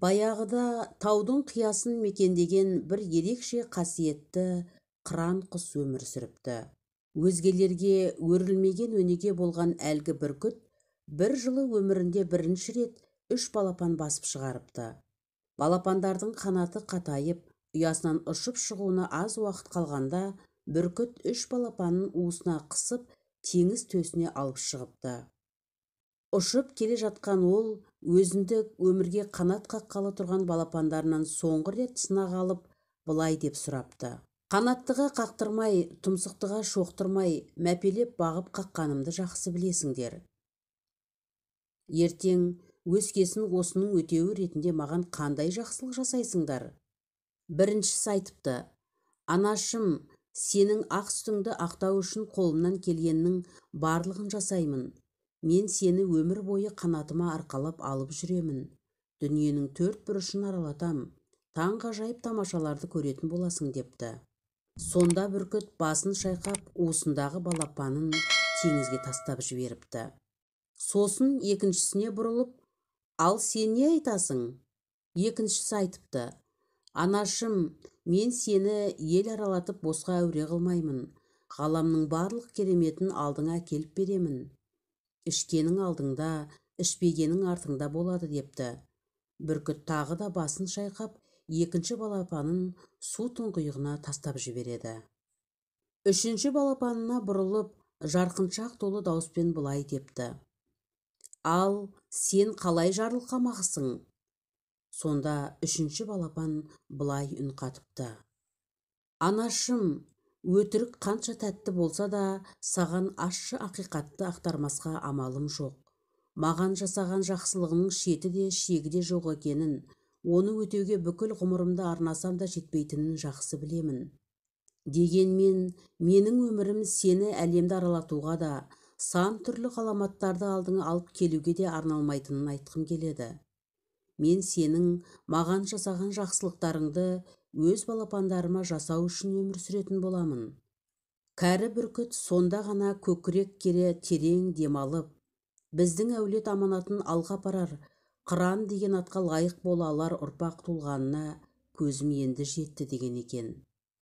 Баяғыда таудың қиясын мекендеген бір ерекше қасиетті қыран құс өмір сүріпті. Өзгелерге өрілмеген өнеге болған әлгі бүркіт бір жылы өмірінде бірінші рет 3 балапан басып шығарыпты. Балапандардың қанаты қатайып, ұясынан ұшып шығуына аз уақыт қалғанда, бүркіт 3 балапанын уысына қысып, теңіз төсіне алып шығыпты. Ұшып келе жатқан ол өзіндік өмірге қанат қаққалы тұрған балапандарынан соңғы рет сынақ алып, былай деп сұрапты. Қанаттыға қақтырмай, тұмсықтыға шоқтырмай, мәпелеп бағып қаққанымды жақсы білесіңдер. Ертең өскесін осының өтеуі ретінде маған қандай жақсылық жасайсыңдар? Біріншісі айтыпты: анашым, сенің ақ сүтіңді ақтау үшін қолымнан келгеннің барлығын жасаймын. Мен сені өмір бойы қанатыма арқалап алып жүремін. Дүниенің 4 бұрышын аралатам, таңғажайып тамашаларды көретін боласың депті. Сонда бүркіт басын шайқап, уысындағы балапанын теңізге тастап жіберіпті. Сосын екіншісіне бұрылып, ал сен не айтасың? Екіншісі айтыпты: анашым, мен сені ел аралатып босқа әуре қылмаймын. Ғаламның барлық кереметін алдыңа әкеліп беремін. Ішкенің алдыңда, ішпегенің артыңда болады депті. Бүркіт тағы да басын шайқап, екінші балапанын су тұңғиығына тастап жібереді. Үшінші балапанына бұрылып, жарқыншақ толы дауыспен былай депті: ал сен қалай жарылқамақсың? Сонда үшінші балапан былай үн қатыпты: анашым, өтірік қанша тәтті болса да, саған ащы ақиқатты ақтармасқа амалым жоқ. Маған жасаған жақсылығының шеті де шегі де жоқ екенін, оны өтеуге бүкіл ғұмырымды арнасам да жетпейтінін жақсы білемін. Дегенмен, менің өмірім сені әлемді аралатуға да, сан түрлі ғаламаттарды алдыңа алып келуге де арналмайтынын айтқым келеді. Мен сенің маған жасаған жақсылықтарыңды өз балапандарыма жасау үшін өмір сүретін боламын. Кәрі бүркіт сонда ғана көкірек кере терең демалып, біздің әулет аманатын алға апарар қыран деген атқа лайық бола алар ұрпақ туылғанына көзім енді жетті деген екен.